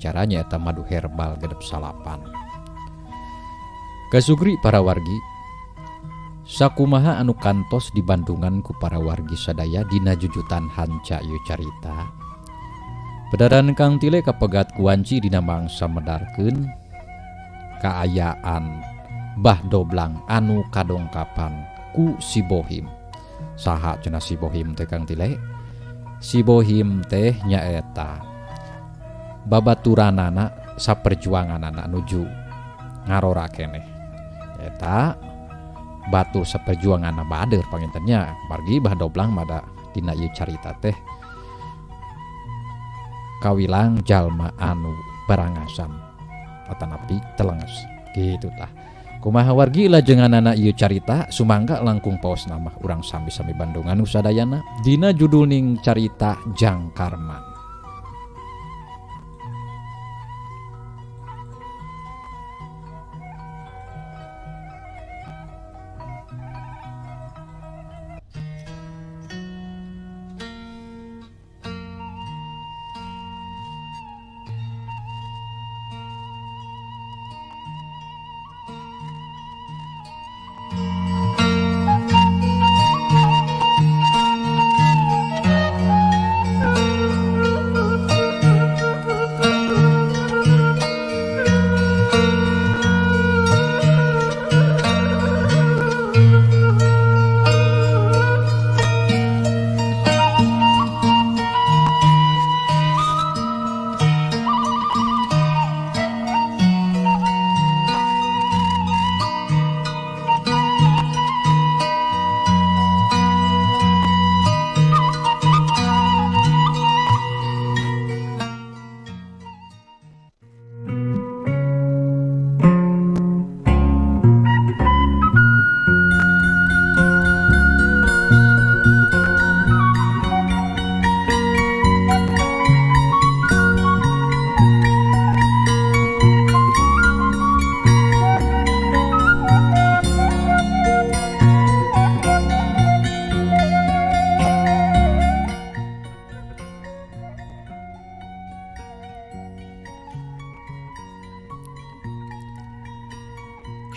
upacara nyaeta madu herbal gedep salapan. Kasugri para wargi, sakumaha anu kantos di Bandungan ku para wargi sadaya dina jujutan hanca ieu carita. Pedaran Kang Tile kapegat kuanci dina mangsa medarkeun kaayaan Bah Doblang anu kadongkapan ku si Bohim. Saha cenah si Bohim teh Kang Tile? Si Bohim teh nyaeta babaturanana saperjuanganana nuju ngarora keneh. Eta batur saperjuanganna bader pangintennya margi Bah Doblang mada dina ieu carita teh kawilang jalma anu barangasan atanapi telenges gitu tah. Kumaha wargi lajenganana ieu carita sumangga langkung paos namah urang sami-sami Bandungan sadayana dina judul ning carita Jangkarman.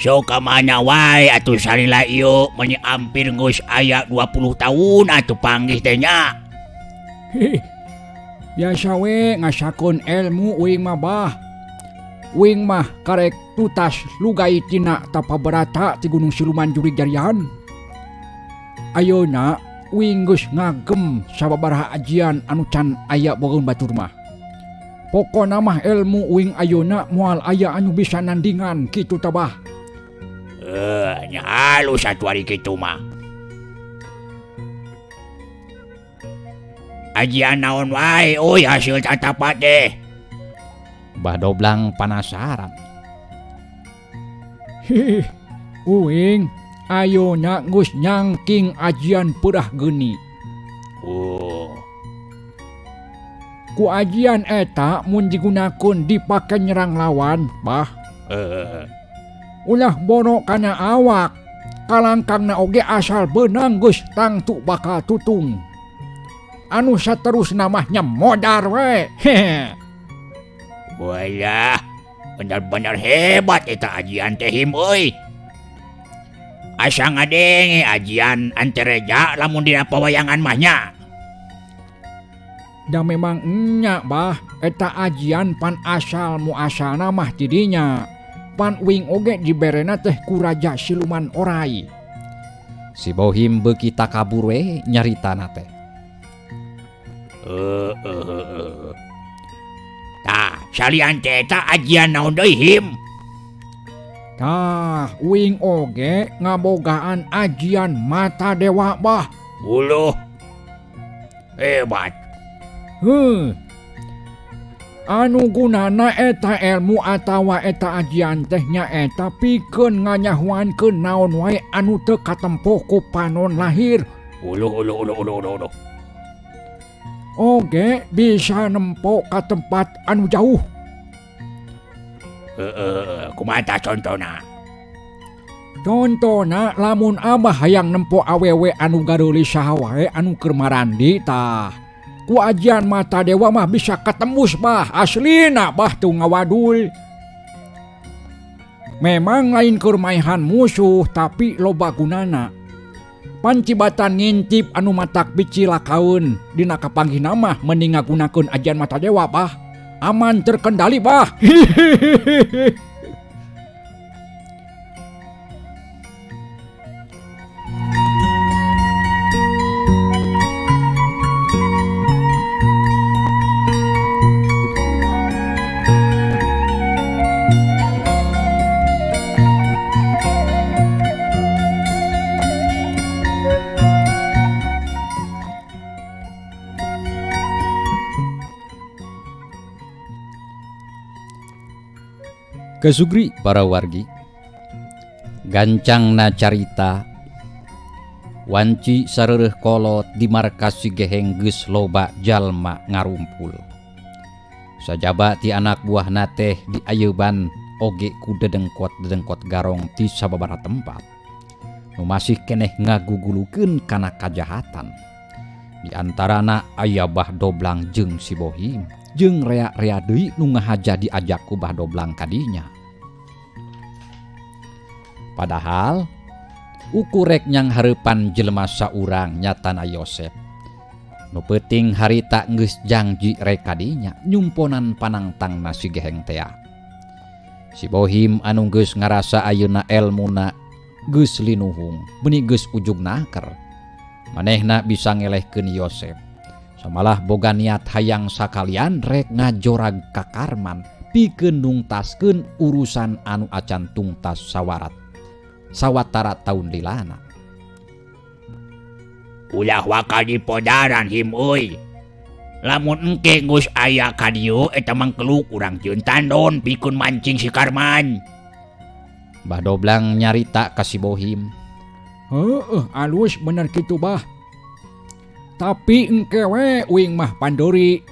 Sok ka mana wae atuh salila ieu meuni ampir geus aya 20 tahun atuh panggih teh nya. Biasa we ngasakeun ilmu uing mah bah. Uing mah karek tutas lugai tina tapabarata ti Gunung Siluman Jurig Jarian. Ayeuna uing geus ngagem sababaraha ajian anu can aya bogaeun batur mah. Pokona mah ilmu uing ayeuna moal aya anu bisa nandingan kitu tah bah. Nya halus atuh ari kitu mah. Ajian naon wae euy hasil tatapat teh. Bah Doblang panasaran. Hih, uing ayeuna geus nyangking ajian peurah geuni. Oh. Ku ajian eta mun digunakeun dipake nyerang lawan, bah. Ulah bono kana awak, kalangkangna oge asal beunang geus tangtu bakal tutung. Anu saterusna mah nya modar we. Walah, bener-bener hebat eta ajian teh him euy. Asa ngadenge ajian Antareja lamun dina pawayangan mah nya. Da memang nya bah, eta ajian pan asal muasalna mah ti dinya. Pan uing oge diberena teh ku raja siluman orai. Si Bohim beuki takabur we nyaritana teh. Tah, salian teh eta ajian naon deui him? Tah, uing oge ngabogaan ajian mata dewa bah. Uluh. Hebat. Heuh. Anu gunana eta ilmu atawa eta ajian teh nyaeta pikeun nganyahuankeun naon wae anu teu katempo ku panon lahir. Uluh uluh uluh uluh uluh uluh. Oge bisa nempo ka tempat anu jauh. Heeh, kumaha tah contona? Contona lamun abah hayang nempo awewe anu gareulis saha wae anu keur marandi tah. Ku ajian mata dewa mah bisa katembus bah, aslina bah teu ngawadul. Memang lain keur maehan musuh tapi loba gunana. Pancibatan ngintip anu matak bicilakaeun dina kapanggihna mah mending ngagunakeun ajian mata dewa bah. Aman terkendali bah. Kesugri para wargi gancangna carita wanci sareureuh kolot di markas si Geheng geus loba jalma ngarumpul. Sajaba ti anak buahna teh diayeuban oge ku dedengkot-dedengkot garong ti sababaraha tempat nu masih keneh ngagugulukeun kana kajahatan. Di antarana aya Bah Doblang jeung si Bohim jeung rea-rea deui nu ngahaja diajak ku Bah Doblang kadinya. Padahal ukurek nyang hareupan jelema saurang nyatana Yosep. Nu peuting harita geus jangji rek kadinya nyumponan panangtangna si Geheng tea. Si Bohim anu geus ngarasa ayeuna elmuna geus linuhung, beuni geus ujug naker. Manehna bisa ngelehkeun Yosep. Samalah boga niat hayang sakalian rek ngajorag ka Karman pikeun nungtaskeun urusan anu acan tungtas sawarat. Sawatara taun lilana. Ulah wakal dipodaran him euy. Lamun engke geus aya ka dieu eta mangkeluk urang jeung tandon pikeun mancing si Karman. Bah Doblang nyarita ka si Bohim. Heueuh alus bener kitu bah. Tapi engke we uing mah pandori.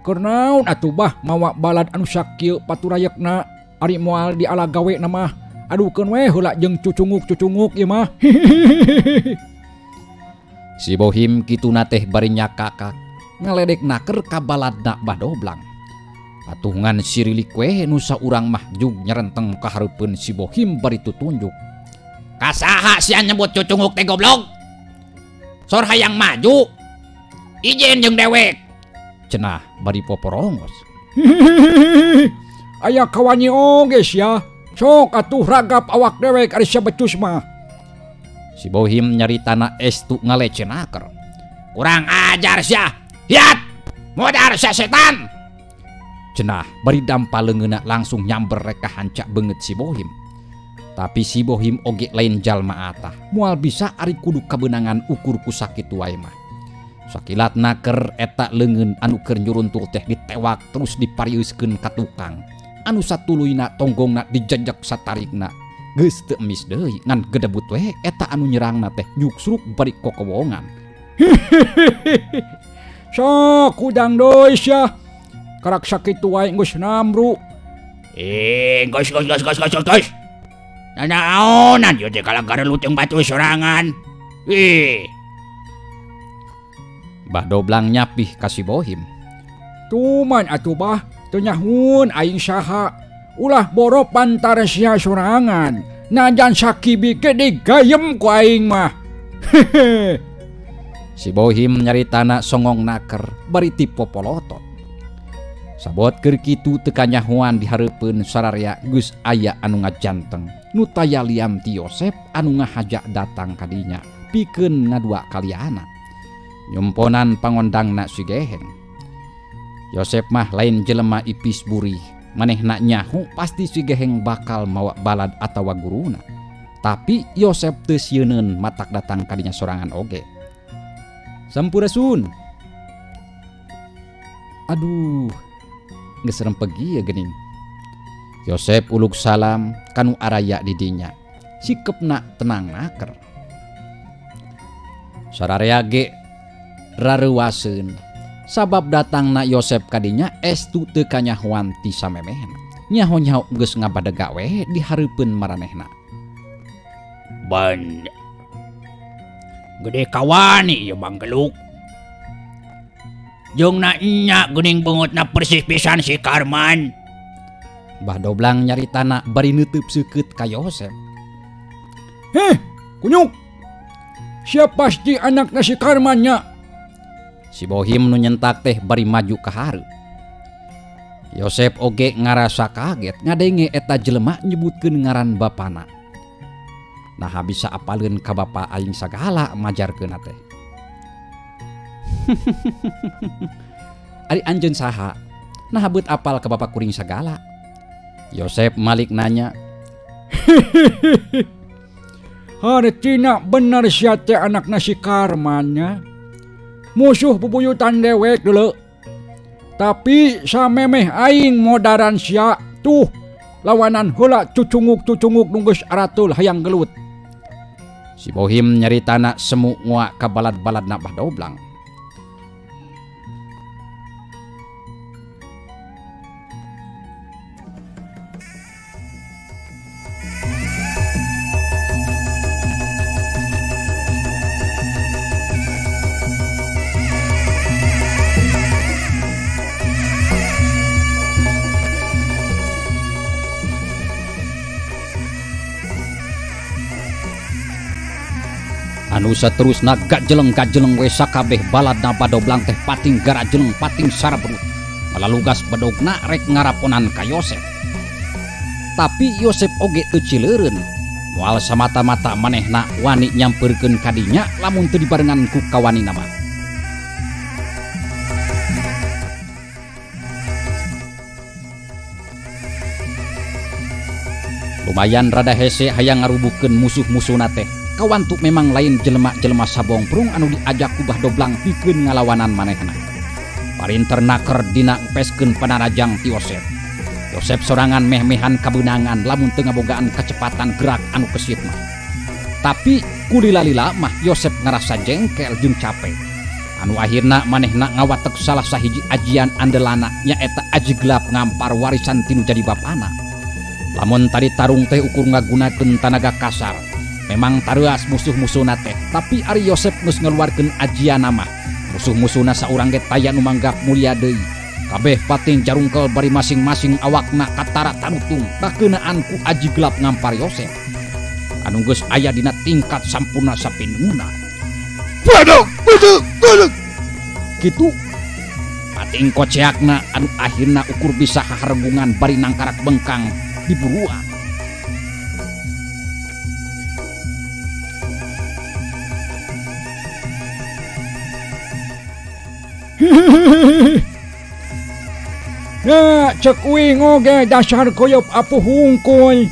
Keur naon atuh bah mawa balad anu sakieu paturayekna ari moal diala gawe na mah. Adukeun we heula jeung cucunguk-cucunguk ieu mah. Si Bohim kituna teh bari nyakakak ngaledek naker ka baladna Bah Doblang. Atuh ngan sirilik we nu saurang mah jug nyerenteng ka hareupeun si Bohim bari tutunjuk. Kasaha sia nyebut cucunguk teh goblok? Sor hayang maju. Ijen jeung dewek. Cenah bari poporongos. Aya kawani oge sia. Sok atuh ragap awak dewek ari sia becus mah. Si Bohim nyaritana estu ngalecenaker. Kurang ajar sia. Hiat. Modar sia setan. Cenah bari dampa leungeunna langsung nyamber rek ka hancak beungeut si Bohim. Tapi si Bohim oge lain jalma atah. Moal bisa ari kudu kabeunangan ukur ku sakitu wae mah. Sakilat naker eta leungeun anu keur nyuruntul teh ditewak terus dipariuskeun ka tukang. Anu satuluyna tonggongna dijejek satarikna. Geus teu emis deui ngan gedebut we eta anu nyerangna teh nyuksruk bari kokowongan. Sok kudang deui sia. Karak sakitu wae geus namru. Geus geus geus geus geus geus. Nanaonan ieu teh kalanggar luteung batu sorangan. Ih. Bah Doblang nyapih ka si Bohim. Tuman atuh bah, teu nyahun aing saha. Ulah boro pantar sia sorangan. Najan sakibi ge digayem ku aing mah. Si Bohim nyaritana songong naker bari tipopolotot. Sabot keur kitu teu kanyahoan di hareupeun sararea geus aya anu ngajanteng. Nu taya liam ti Yosep anu ngahaja datang kadinya pikeun ngadua kaliana. Nyumponan pangondangna si Geheng. Yosep mah lain jelema ipis burih. Manehna nyaho pasti si Geheng bakal mawa balad atawa guruna. Tapi Yosep teu sieuneun matak datang kadinya sorangan oge. Sampurasun. Aduh, geus rempeg ieu geuning. Yosep uluk salam kanu araya di dinya. Sikepna tenang naker. Sararea ge rareuwaseun. Sabab datangna Yosep kadinya estu teu kanyahoan ti samemehna. Nyaho-nyaho geus ngabadega we di hareupeun maranehna. Ban gede kawani ieu manggeluk. Jeung na nya geuning beungeutna persis pisan si Karman. Bah Doblang nyaritana bari neuteub seukeut ka Yosep. Heh, kunyuk. Siap pasti anakna si Karman nya. Si Bohim nu nyentak teh bari maju ka hareup. Yosep oge ngarasa kaget ngadenge eta jelema nyebutkeun ngaran bapana. Naha bisa apaleun ka bapa aing sagala majarkeunna teh. Ari anjeun saha? Naha beut apal ka bapa kuring sagala? Yosep malik nanya. Hartina bener sia teh anakna si Karman nya. Musuh bubuyutan dewek dulu. Tapi samemeh aing modaran sia tuh lawanan heula cucunguk-cucunguk nu geus aratul hayang gelut. Si Bohim nyaritana semu ngua ka balad-baladna Bah Doblang. Anu saterusna gajeleng-gajeleng we sakabeh baladna Bah Doblang teh pating garajeleng pating sarabrut. Malalugas bedogna rek ngaraponan ka Yosep. Tapi Yosep oge teu cileureun. Moal samata-mata manehna wani nyampeurkeun ka dinya lamun teu dibarengan ku kawanina mah. Lumayan rada hese hayang ngarubukeun musuh-musuhna teh. Kawantu memang lain jelema-jelema sabongprung anu diajak ku Bah Doblang pikeun ngalawanan manehna. Parinter naker dina ngpeskeun panarajang ti Yosep. Yosep sorangan meh-mehan kabeunangan lamun teu ngabogaan kecepatan gerak anu kesit mah. Tapi kulila-lila mah Yosep ngarasa jengkel jeung capek. Anu akhirna manehna ngawatek salah sahiji ajian andelana nyaeta aji gelap ngampar warisan tinu jadi bapana. Lamun tadi tarung teh ukur ngagunakeun tanaga kasar. Memang taruas musuh-musuhna teh, tapi ari Yosep geus ngeluarkeun ajian mah. Musuh-musuhna saurang ge taya nu manggap mulia deui. Kabeh pating jarungkel bari masing-masing awakna katara tanutung kakeunaan ku aji gelap ngampar Yosep. Anu geus aya dina tingkat sampurna sapinuna. Badog, badog, badog. Kitu pating koceakna anu akhirna ukur bisa hahargungan bari nangkarak bengkang diburuan. Ya, cek uing oge dasar koyop apuh hungkul.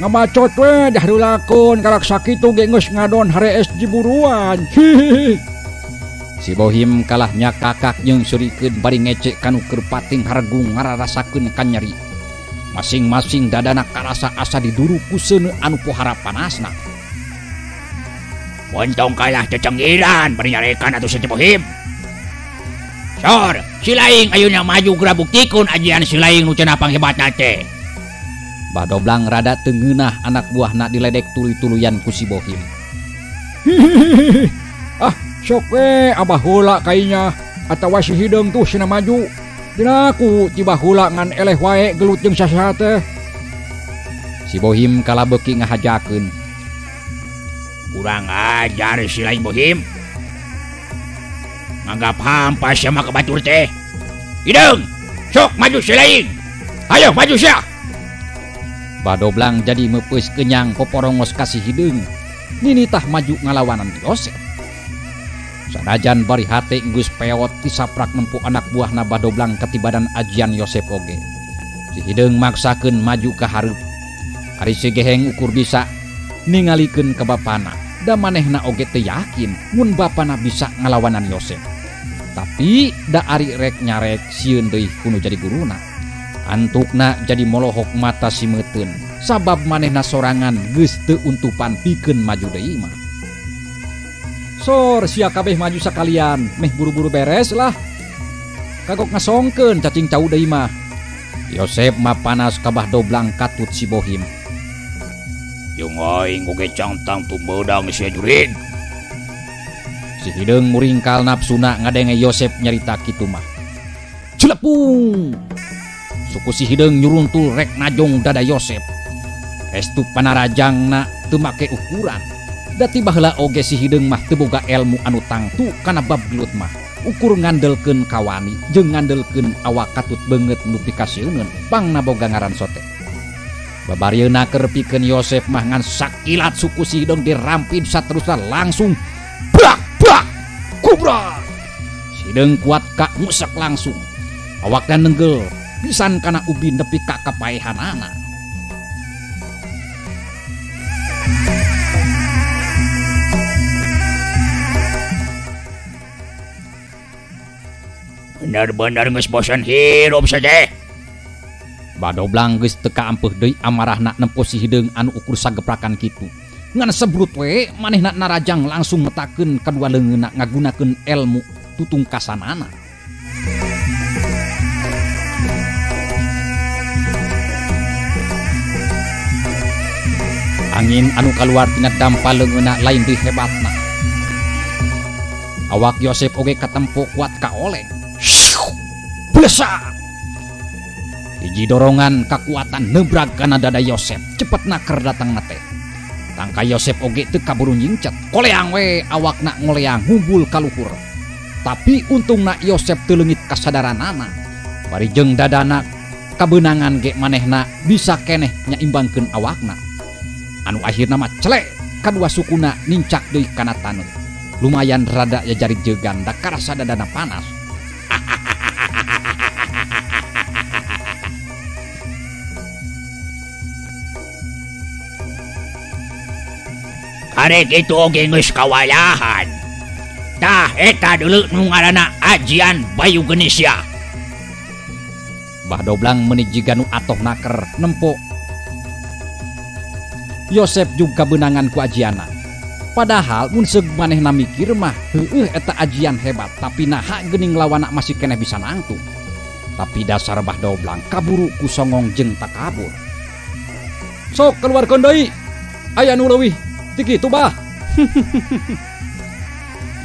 Ngabacot we dah dilakon karak sakitu ge geus ngadon harees jiburuan. Si Bohim kalahnya kakak jeung surikeun bari ngecek kanu keur pating hargung ngararasakeun kanyeri. Masing-masing dadana karasa asa diduru ku seuneu anu pohara panasna. Montong kalah cecenggilan bari nyarekan atuh si Bohim. Sor, si laing ayeuna maju geura buktikun ajian si laing nu cenah panghebatna teh. Bah Doblang rada teu ngeunah anak buahna diledek tuluy-tuluyan ku si Bohim. Ah, sok we abah heula kainya atawa si hideung tuh sina maju. Dina ku tiba heula ngan eleh wae gelut jeung sasaha teh. Si Bohim kalah beuki ngahajakeun. Kurang ajar si laing Bohim. Nganggap hampa sama ke batur teh. Hideung, sok maju si laing. Ayo maju sia. Bah Doblang jadi meupeus kenyang poporongos ka si hideung. Ninitah maju ngalawanan Yosep. Sanajan bari hate geus peot tisaprak nempo anak buahna Bah Doblang katibadan ajian Yosep oge. Si hideung maksakeun maju ka hareup. Ari si geheng ukur bisa ningalikeun ka bapana. Da manehna oge teu yakin mun bapana bisa ngalawanan Yosep. Tapi da ari rek nyarek sieun deui kudu jadi guruna. Antukna jadi molohok mata si meuteun sabab manehna sorangan geus teu untupan pikeun maju deui mah. Sor sia kabeh maju sakalian meh buru-buru beres lah. Kagok ngasongkeun cacing cau deui mah. Yosep mah panas ka Bah Doblang katut si Bohim. Jeung aing oge cangtang tumbeudang sia jurig. Si hideung muringkal nafsuna ngadenge Yosep nyarita kitu mah. Celepung. Suku si hideung nyuruntul rek najong dada Yosep. Estu panarajangna teu make ukuran. Dati baheula oge si hideung mah teu boga elmu anu tangtu kana bab gelut mah. Ukur ngandelkeun kawani jeung ngandelkeun awak katut beungeut nu pikaseuneun pangna boga ngaran sote. Babarieuna keur pikeun Yosep mah ngan sakilat suku si hideung dirampid saterusna langsung brak brak kubrak. Si hideung kuat ka ngusek langsung. Awakna nenggel pisan kana ubin nepi ka kapaehanana. Bener-bener geus bosan hirup saja. Badoblang geus teu kaampeuh deui amarahna nempo si hideung anu ukur sageprakan kitu. Ngan sebrut we manehna narajang langsung metakeun kadua leungeunna ngagunakeun elmu tutungkasanana. Angin anu kaluar tina dampa leungeunna lain deui hebatna. Awak Yosep oge katempo kuat kaoleng. Blesak. Hiji dorongan kakuatan nebrag kana dada Yosep, cepet naker datang teh. Tangka Yosep oge teu kaburu nyingcet, koleang we awakna ngoleang ngumpul ka luhur. Tapi untungna Yosep teu leungit kasadaranana. Bari jeung dadana kabeunangan ge manehna bisa keneh nyaimbangkeun awakna. Anu akhirna mah celek kadua sukuna nincak deui kana taneuh. Lumayan rada jajari jegan da karasa dadana panas. Karek itu oge geus kawalahan. Tah eta deuleu nu ngaranna ajian Bayu Genesia. Bah Doblang meuni jiga nu atoh naker nempo Yosep juga kabeunangan ku ajiana. Padahal mun seug manehna mikir mah heueuh eta ajian hebat, tapi naha geuning lawana masih keneh bisa nangtung. Tapi dasar Bah Doblang kaburu ku songong jeung takabur. Sok keluarkeun deui. Aya nu leuwih ti kitu bah.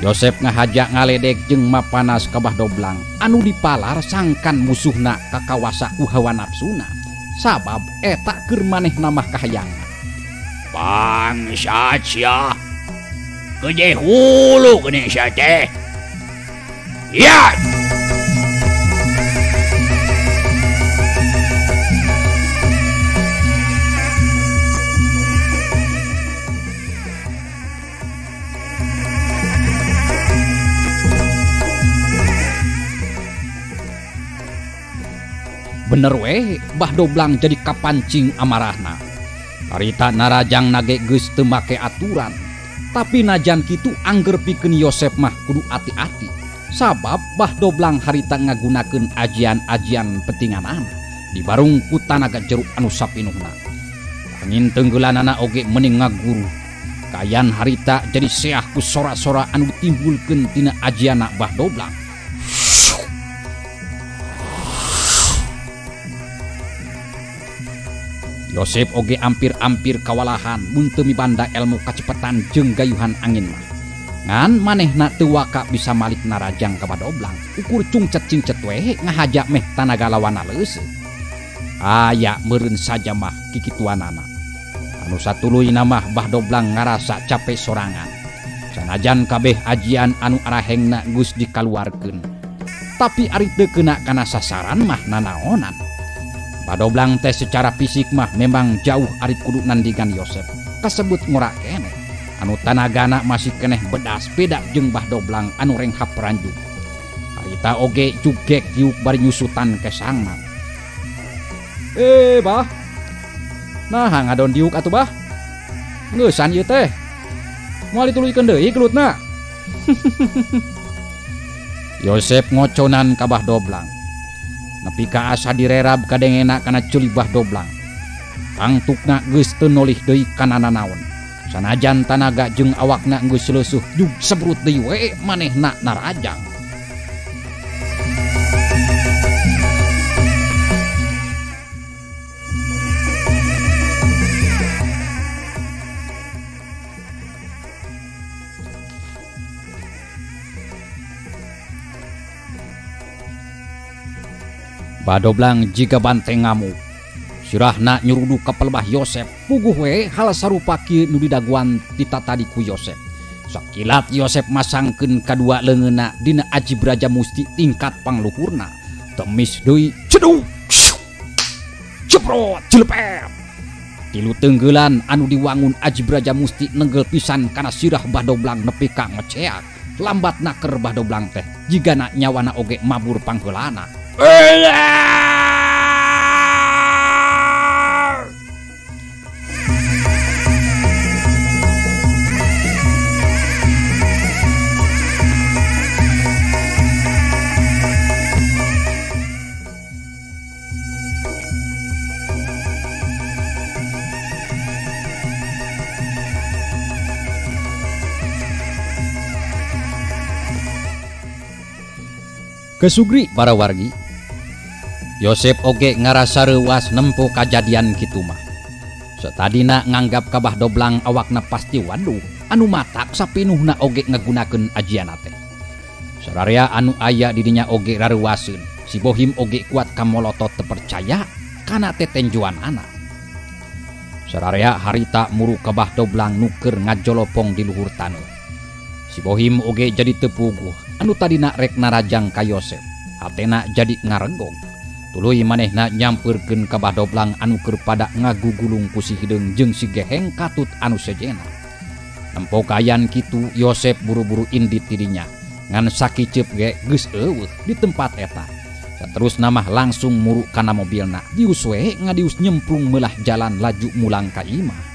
Yosep ngahaja ngaledek jeung mapanas ka Bah Doblang anu dipalar sangkan musuhna kakawasa ku hawa nafsuna. Sabab eta keur manehna mah kahayang. Bangsat sia. Gede hulu geuning sia teh. Ya. Bener weh, Bah Doblang jadi kapancing amarahna. Harita narajang nage geus teu make aturan. Tapi najan kitu angger pikeun Yosep mah kudu ati-ati. Sabab Bah Doblang harita ngagunakeun ajian-ajian pentinganana dibarung ku tanaga jeruk anu sapinuhna. Angin tenggelanana oge meni ngaguru. Kayan harita jadi seah ku sora-sora anu ditimbulkeun tina ajiana Bah Doblang. Yosep oge ampir-ampir kawalahan mun teu mibanda elmu kacepetan jeung gayuhan angin mah. Ngan manehna teu waka bisa malik narajang ka Badoblang. Ukur cungcet-cingcet we ngahaja meh tanaga lawana leuseut. Aya meureun saja mah kikituanana. Anu satuluyna mah Bah Doblang ngarasa capek sorangan. Sanajan kabeh ajian anu arahengna geus dikaluarkeun. Tapi ari teu kena kana sasaran mah nanaonan. Badoblang teh secara fisik mah memang jauh ari kudu nandingan Yosep. Kasebut ngora keneh. Anu tanagana masih keneh bedas beda jeung Bah Doblang anu renghap ranjug. Harita oge jugek diuk bari nyusutan kesangna. Bah. Nah, ngadon diuk atuh bah. Ngeusan ieu teh. Moal dituluykeun deui gelutna. Yosep ngoconan ka Bah Doblang. Nepi ka asa direrab kadengena kana ceuli Bah Doblang. Tangtukna geus teu nolih deui kana nanaon. Sanajan tanaga jeung awakna geus leusuh jug sebrut deui we manehna narajang. Badoblang jiga banteng ngamuk. Sirahna nyuruduk ka palebah Yosep. Puguh we hal sarupa kieu nu didaguan tita tadi ku Yosep. Sakilat Yosep masangkeun kadua leungeunna dina aji braja musti tingkat pangluhurna. Temis deui ceduk. Ceprot cilepet. Tilu tenggelan anu diwangun aji braja musti nenggel pisan kana sirah Badoblang nepi ka ngeceak. Lambat naker Badoblang teh jigana nyawana oge mabur pangheulana. Kesugri para wargi, Yosep oge ngarasa reuas nempo kajadian kitu mah. Satadina nganggap ka Bah Doblang awakna pasti waduh, anu matak sapinuhna oge ngagunakeun ajianna teh. Sararea anu aya di dinya oge rareuaseun, si Bohim oge kuat kamolotot teu percaya kana tetenjuan anak. Sararea harita muru ka Bah Doblang nu keur ngajolopong di luhur taneuh. Si Bohim oge jadi teu puguh, anu tadina rek narajang ka Yosep, hatena jadi ngaregog. Tuluy manehna nyampeurkeun ka Bah Doblang anu keur pada ngagugulung ku si hideung jeung si geheng katut anu sejena. Nempo kayan kitu Yosep buru-buru indit ti dinya, ngan sakiceup ge geus eueuh di tempat eta. Saterusna mah langsung muru kana mobilna, dius we ngadius nyemplung meulah jalan laju mulang ka imah.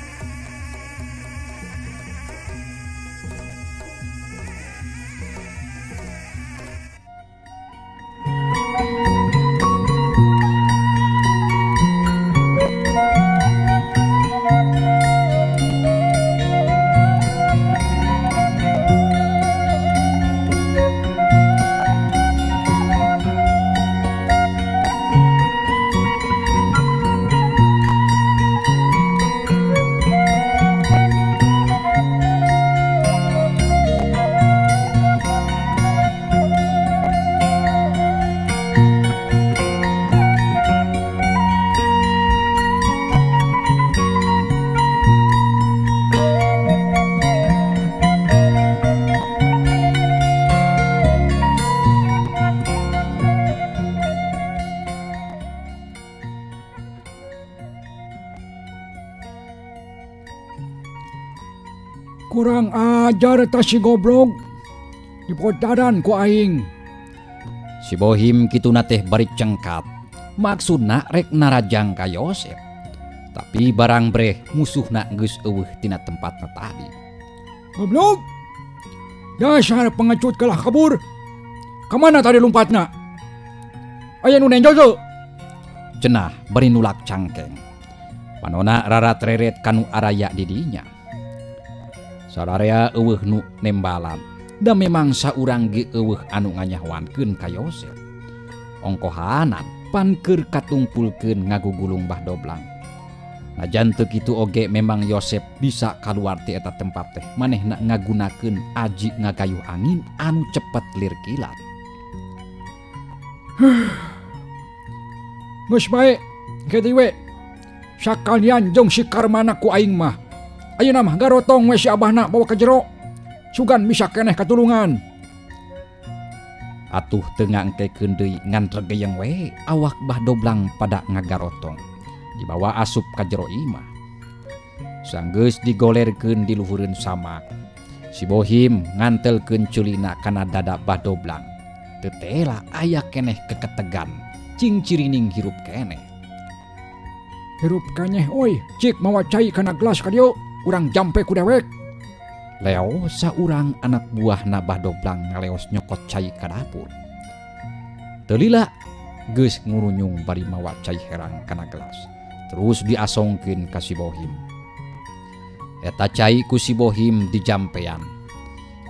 Kurang ajar eta si goblok. Dipodaran ku aing. Si Bohim kituna teh bari cengkat. Maksudna rek narajang ka Yosep. Tapi barang breh musuhna geus eueuh tina tempatna tadi. Goblok. Dasar pengecut kalah kabur. Kamana tadi lompatna? Aya nu nenjo teu? Cenah bari nulak cangkeng. Panona rarat-reret kanu araya di dinya. Sararea eueuh nu nembalan. Da memang saurang ge eueuh anu nganyahoankeun ka Yosep. Ongkohanan pan keur katungpulkeun ngagugulung Bah Doblang. Najan teu kitu oge memang Yosep bisa kaluar ti eta tempat teh manehna ngagunakeun aji ngagayuh angin anu cepet lir kilat. Geus bae, kitu we. Sakalian jeung si Karmana ku aing mah. Ayeuna mah garotong we si abahna bawa ka jero. Sugan bisa keneh katulungan. Atuh teu ngangkekeun deui ngan regeyeng we awak Bah Doblang pada ngagarotong. Dibawa asup ka jero imah. Sanggeus digolerkeun di luhureun samak. Si Bohim ngantelkeun culina kana dada Bah Doblang. Teu tela aya keneh keketegan, cing cirining hirup keneh. Hirup keneh euy, cik mawa cai kana gelas ka dieu. Urang jampe ku dewek. Leo saurang anak buahna Bah Doblang ngaleos nyokot cai ka dapur. Teu lila geus ngurunyung bari mawa cai herang kana gelas. Terus diasongkeun ka si Bohim. Eta cai ku si Bohim dijampean.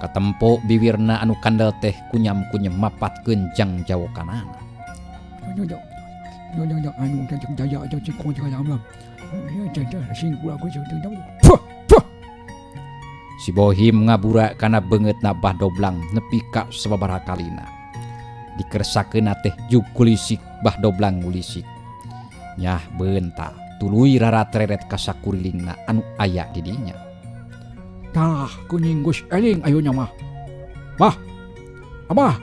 Katempo biwirna anu kandel teh kunyam-kunyem mapatkeun jang jawokanana. Si Bohim ngabura kana beungeutna Bah Doblang nepi ka sababaraha kalina. Dikersakeunna teh jug kulisik Bah Doblang ngulisik. Nyah beunta tuluy rarat-reret ka sakurilingna anu aya di dinya. Tah kuning geus eling ayeuna mah. Bah. Abah,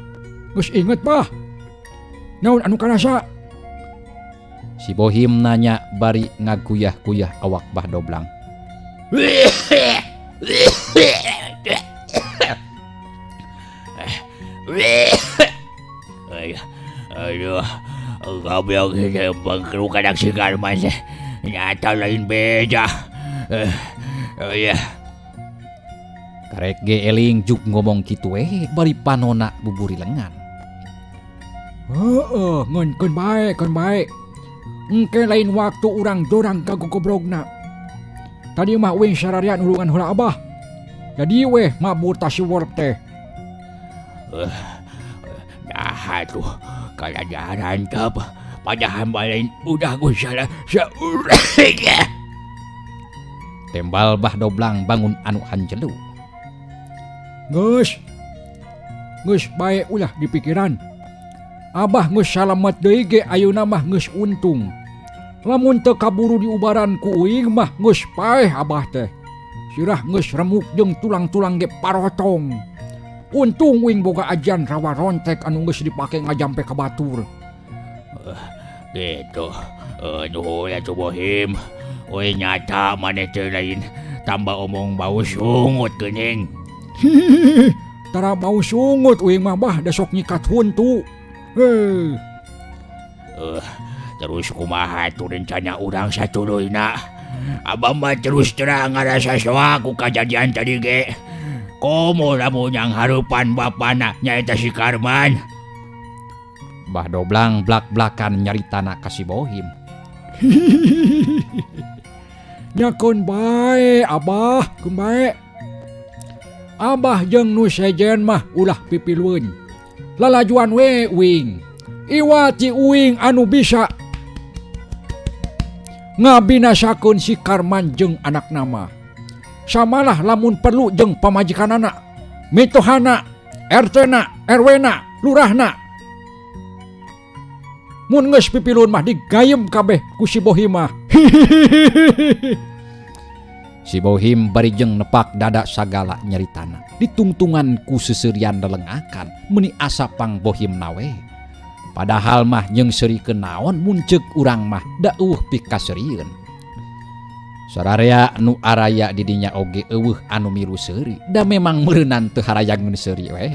geus inget bah. Naon anu karasa? Si Bohim nanya bari ngaguyah-guyah awak Bah Doblang. Aduh, goblok bangkru kadak si Karman nyata lain beja. Ya. Karek ge eling juk ngomong kitu we bari panona buburi lengan. Heeh, ngeun keun bae, keun bae. Engke lain waktu urang dorang ka gogobrogna. Tadi mah uing sararian nulungan heula abah. Jadi weh mabur ta si Wolf teh. Nah tuh kalajaran tep padahal lain udah gue salah seurang. Tembal Bah Doblang bangun anu hanjelu. Geus. Geus bae ulah dipikiran. Abah geus salamet deui ge ayeuna mah geus untung. Lamun teu kaburu diubaran ku uing mah geus paeh abah teh. Sirah geus remuk jeung tulang-tulang ge parotong. Untung uing boga ajian rawa rontek anu geus dipake ngajampe ka batur. Gitu. Nuhun atuh Bohim. Uing nyata maneh teh lain tambah omong bau sungut geuning. Tara bau sungut uing mah bah da sok nyikat huntu. Heuh. Terus kumaha tuh rencana urang satuluyna? Abah mah terus terang ngarasa soak ku kajadian tadi ge. Komo lamun yang hareupan bapana nyaeta si Karman. Bah Doblang blak-blakan nyaritana ka si Bohim. Nyakeun bae abah, keun bae. Abah jeung nu sejen mah ulah pipilueun. Lalajuan we uing. Iwati uing anu bisa ngabinasakeun si Karman jeung anakna mah. Samalah lamun perlu jeung pamajikanana, mitohana, RT-na, RW-na, lurahna. Mun geus pipilun mah digayem kabeh ku si Bohim mah. Si Bohim bari jeung nepak dada sagala nyaritana. Ditungtungan ku seuseurian lelengakan meuni asa pang Bohim nawe. Padahal mah jeung seurikeun naon mun ceuk urang mah da eueuh pikaseurieun. Sararea nu araya di dinya oge eueuh anu milu seuri, da memang meureunan teu harayangeun seuri we.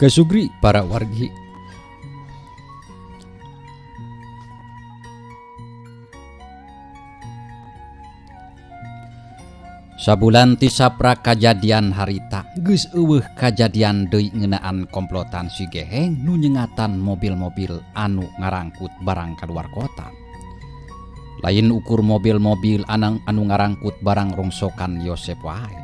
Kesugri para wargi. Sabulan ti sapra kajadian harita geus eueuh kajadian deui ngeunaan komplotan si Geheng nu nyengatan mobil-mobil anu ngarangkut barang kaluar kota. Lain ukur mobil-mobil anang anu ngarangkut barang rongsokan Yosep wae.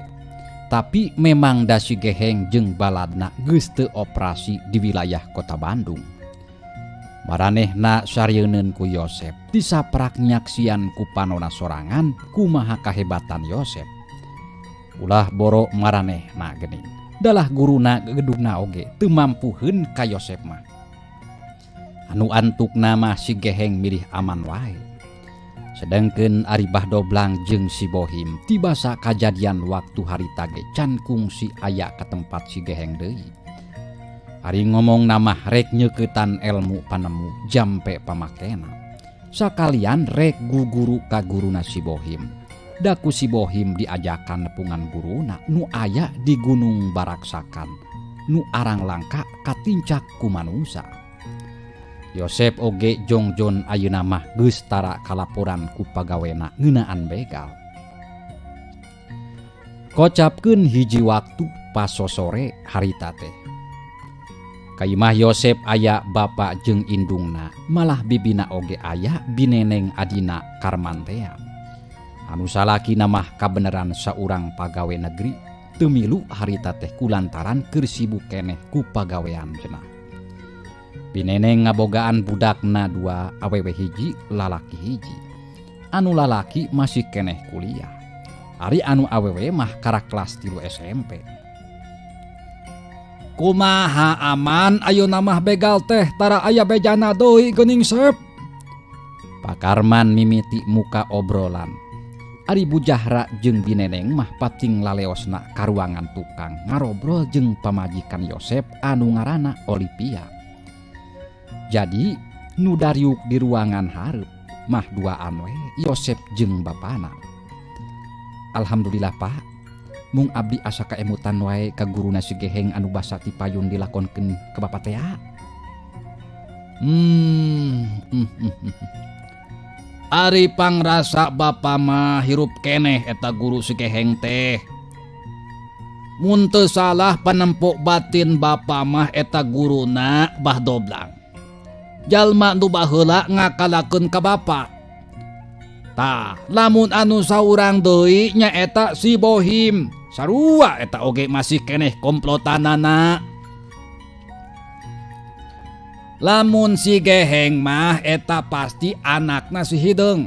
Tapi memang da si Geheng jeung baladna geus teu operasi di wilayah kota Bandung. Maranehna sarieun ku Yosep disaprak nyaksian ku panona sorangan kumaha kahebatan Yosep. Ulah boro maranehna geuning. Dalah guruna gedugna oge teu mampuheun ka Yosep mah. Anu antukna mah si Geheng milih aman wae. Sedangkeun ari Bah Doblang jeung si Bohim tibasa kajadian waktu harita ge can kungsi aya ka tempat si Geheng deui. Ari ngomong namah rek nyeuketan elmu panemu jampe pamakena. Sakalian rek guguru ka guruna si Bohim. Daku si Bohim diajakan nepungan guruna nu aya di Gunung Baraksakan, nu arang langka katincak ku manusa. Yosep oge jongjon ayeuna mah geus tara kalaporan ku pagawena ngeunaan begal. Kocapkeun hiji waktu pasosore harita teh. Ka imah Yosep aya bapa jeung indungna, malah bibina oge aya bineneng adina Karman tea. Anu salakina mah kabeneran saurang pagawe negeri, teu milu harita teh kulantaran keur sibuk keneh ku pagawean cenah. Bineneng ngabogaan budakna dua, awewe hiji, lalaki hiji. Anu lalaki masih keneh kuliah. Ari anu awewe mah karak kelas 3 SMP. Kumaha aman ayeuna mah begal teh tara aya bejana deui geuning Sep. Pak Karman mimiti muka obrolan. Ari Bu Jahra jeung Bineneng mah pating laleosna ka ruangan tukang ngarobrol jeung pamajikan Yosep anu ngaranna Olivia. Jadi nu dariuk di ruangan hareup mah duaan we Yosep jeung bapana. Alhamdulillah Pak, mung abdi asa kaemutan wae ka guruna si Geheng anu basa ti payun dilakonkeun ka bapa tea. Ari pangrasa bapa mah hirup keneh eta guru si Geheng teh. Mun teu salah panempok batin bapa mah eta guruna Bah Doblang. Jalma nu baheula ngakalakeun ka bapa. Tah, lamun anu saurang deui nyaeta si Bohim. Sarua eta oge masih keneh komplotanana. Lamun si Geheng mah eta pasti anakna si Hideung.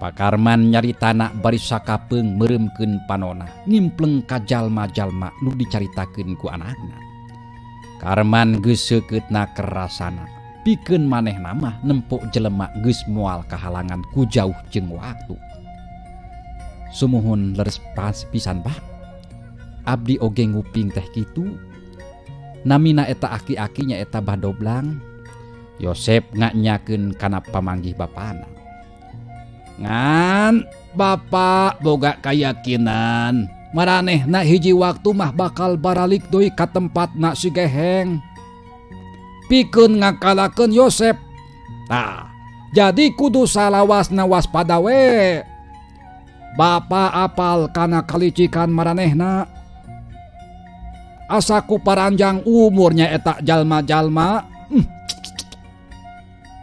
Pak Karman nyaritana bari sakapeung meureumkeun panona, ngimpleng ka jalma-jalma nu dicaritakeun ku anakna. Karman geus seukeutna kerasana, pikeun manehna mah nempok jelema geus moal kahalangan ku jauh jeung waktu. Sumuhun leres pas pisan Pak. Abdi oge nguping teh kitu. Namina eta aki-aki nya eta Bah Doblang. Yosep nganyakeun kana pamanggih bapana. Ngan bapa boga kayakinan maranehna hiji waktu mah bakal baralik deui ka tempatna si Geheng. Pikeun ngakalakeun Yosep. Tah, jadi kudu salawasna waspada we. Bapa apal kana kalicikan maranehna. Asa ku paranjang umurnya eta jalma-jalma.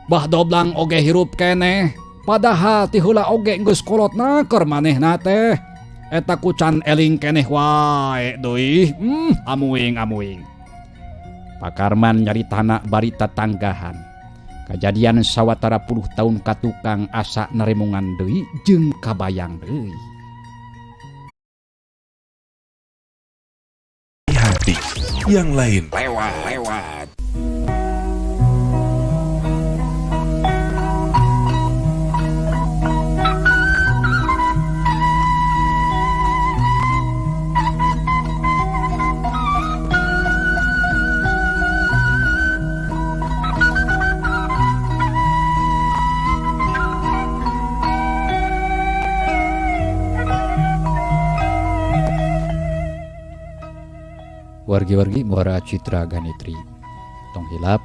Bah Doblang oge hirup keneh, padahal ti heula oge geus kolotna keur manehna teh. Eta ku can eling keneh wae deui. Amuing-amuing. Pak Karman nyaritana bari tatanggahan. Kajadian sawatara puluh tahun ka tukang asa naremongan deui jeung kabayang deui. Hati yang lain lewat-lewat. Wargi-wargi Muara Citra Ganitri, tong hilap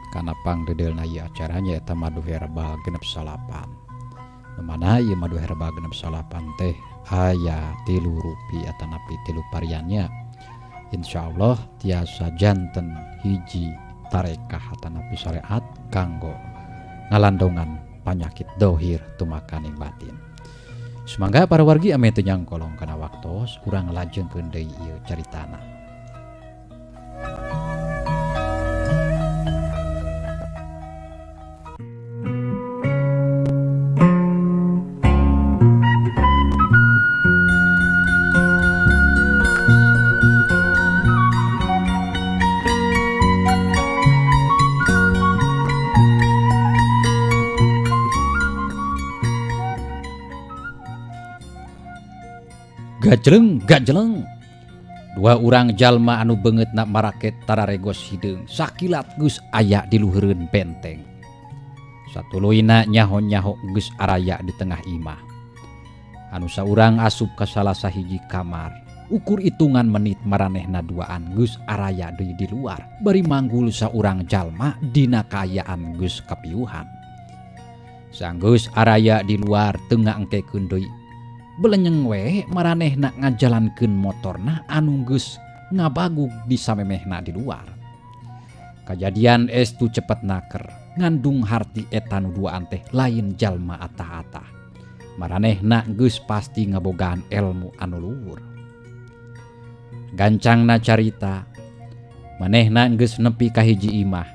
kana pangdedelna ieu acaranya eta madu herbal genep salapan. Nu mana ieu madu herbal genep salapan teh aya 3 rupi atanapi 3 variannya. Insyaallah tiasa janten hiji tarekah atanapi syariat kanggo ngalandongan panyakit dohir tumakaning batin. Sumangga para wargi ame teu nyangkolong kana waktos urang lajengkeun deui ieu caritana. Gajleng gajleng. Dua urang jalma anu beungeutna maraket tararegos hideung sakilat geus aya di luhureun benteng. Satuluyna nyaho-nyaho geus araya di tengah imah. Anu saurang asup ka salah sahiji kamar. Ukur hitungan menit maranehna duaan geus araya deui di luar bari manggul saurang jalma dina kaayaan geus kapiuhan. Sanggeus araya di luar teu ngaengkekeun deui. Belenyeng we maranehna ngajalankeun motorna anu geus ngabagug di samemehna di luar. Kajadian estu cepet naker ngandung harti eta nu duaan teh lain jalma atah-atah. Maranehna geus pasti ngabogaan elmu anu luhur. Gancangna carita manehna geus nepi ka hiji imah.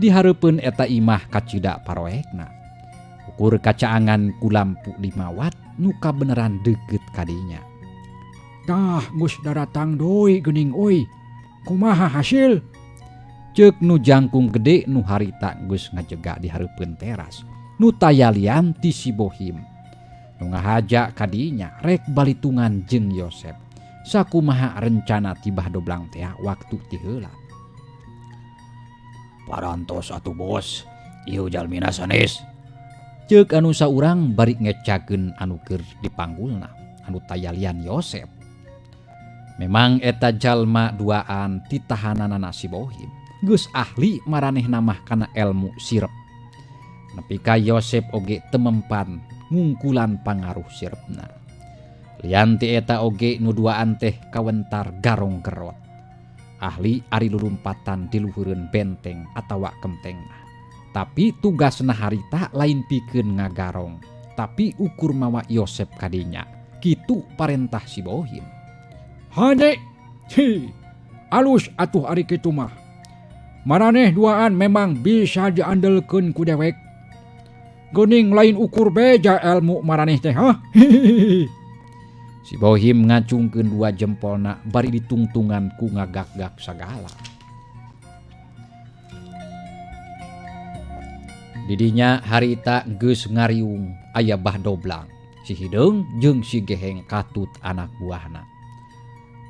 Dihareupeun eta imah kacida paroekna. Ukur kacaangan ku lampu 5 watt nu kabeneran deukeut kadinya. Tah geus daratang deui geuning euy. Kumaha hasil? Ceuk nu jangkung gede nu harita geus ngajega di hareupeun teras. Nu tayalian ti si Bohim. Nu ngahaja kadinya rek balitungan jeung Yosep. Sakumaha rencana tibah doblang tea waktu ti heula. Parantos atuh bos, ieu jalmina sanes. Ceuk anu saurang bari ngecakeun anu keur dipanggulna, anu tayalian Yosep. Memang eta jalma duaan titahananana si Bohim. Geus ahli maranehna mah kana elmu sirep. Nepi ka Yosep oge temempan ngungkulan pangaruh sirepna. Lian ti eta oge nu duaan teh kawentar garong gerot. Ahli ari lulumpatan di luhureun benteng atawa kentengna. Tapi tugasna harita lain pikeun ngagarong, tapi ukur mawa Yosep kadinya. Kitu parentah si Bohim. Hade, hi, alus atuh ari kitu mah. Maraneh duaan memang bisa diandelkeun ku dewek. Geuning lain ukur beja elmu maraneh teh, hah? Si Bohim ngacungkeun dua jempolna bari ditungtungan ku ngagak-gak sagala. Didinya harita geus ngariung aya bah doblang, si hideung jeung si geheng katut anak buahna.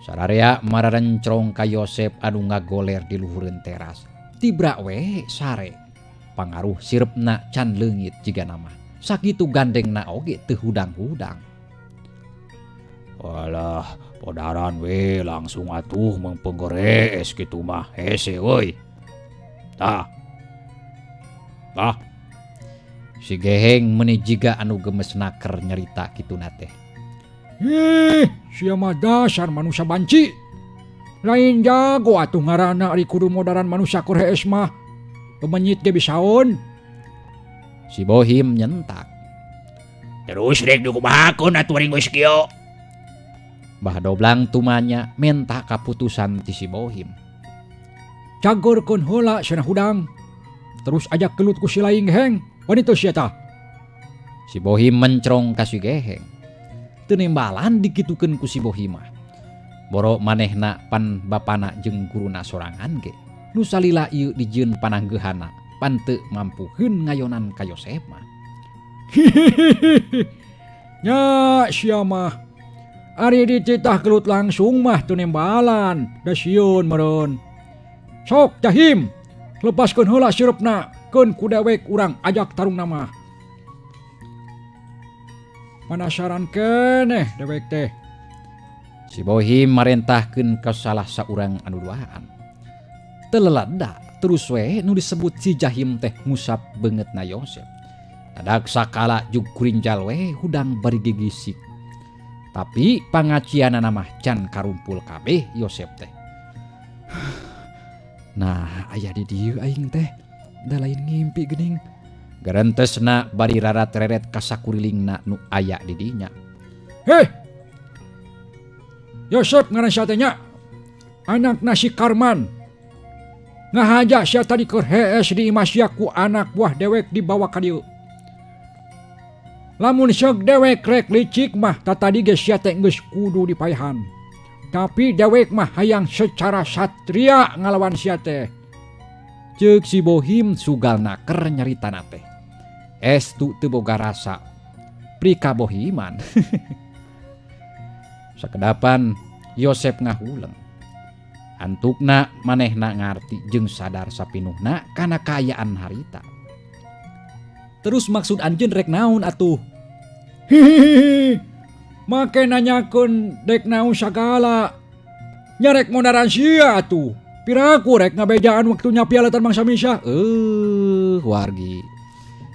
Sararea mararencrong ka Yosep anu ngagoler di luhureun teras. Tibra we sare. Pangaruh sirepna can leungit jiga nama. Sakitu gandengna oge teu hudang-hudang. Walah, podaran we langsung atuh mengpenggore es kitu mah hese euy. Tah. Tah. Si geheng meuni jiga anu gemes naker nyarita kituna teh. Ih, sia mah dasar manusia banci. Lain jago atuh ngaranna ari kudu modaran manusia keur hees mah. Pemenyit ge bisaeun. Si Bohim nyentak. Terus rek dikumahakeun atuh ari geus kieu. Bah Doblang tumanya menta kaputusan ti si Bohim. Cagorkeun heula cenah hudang. Terus ajak gelut ku si laing geheng. Wani teu sia tah? Si Bohim mencrong ka si geheng. Teu nembalan dikitukeun ku si Bohim mah. Boro manehna pan bapana jeung guruna sorangan ge. Nu salila ieu dijieun pananggeuhana, pan teu mampuheun ngayonan ka Yosep mah. Nya sia mah. Ari dititah gelut langsung mah teu nembalan, da sieun meureun. Sok Jahim, lepaskeun heula sirepna, keun ku dewek urang ajak tarungna mah. Penasaran keneh dewek teh. Si Bohim marentahkeun ka salah saurang anu duaan. Teu lelada terus we nu disebut si Jahim teh ngusap beungeutna Yosep. Dadak sakala jug kurinjal we hudang bari gigisik. Tapi pangacianana mah can karumpul kabeh Yosep teh. Nah, aya di dieu aing teh. Da lain ngimpi geuning. Gerentesna bari rarat-reret ka sakurilingna nu aya di dinya. Heh. Yosep ngaran sia teh nya. Anakna si Karman. Ngahaja sia tadi keur hees di imah sia ku anak buah dewek dibawa ka dieu. Lamun seug dewek rek licik mah tatadi ge sia teh geus kudu dipaehan. Tapi dewek mah hayang secara satria ngalawan sia teh. Ceuk si Bohim sugal naker nyaritana teh. Estu teu boga rasa. Pri kabohiman. Sakedapan Yosep ngahuleng. Antukna manehna ngarti jeung sadar sapinuhna kana kaayaan harita. Terus maksud anjeun rek naon atuh? Hihihi. Make nanyakeun dek naon sagala. Nya rek mondaran sia atuh. Piraku rek ngabejaan waktu nyapi alatan mangsa misah. Wargi.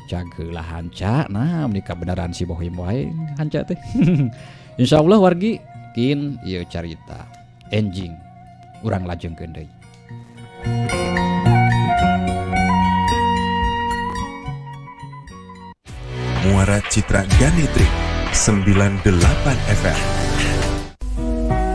Jagelah hanca nah meuni kabeneran si Bohim wae hanca teh. Insyaallah wargi kin ieu carita enjing urang lajengkeun deui. Muara Citra Ganitri 98 FM.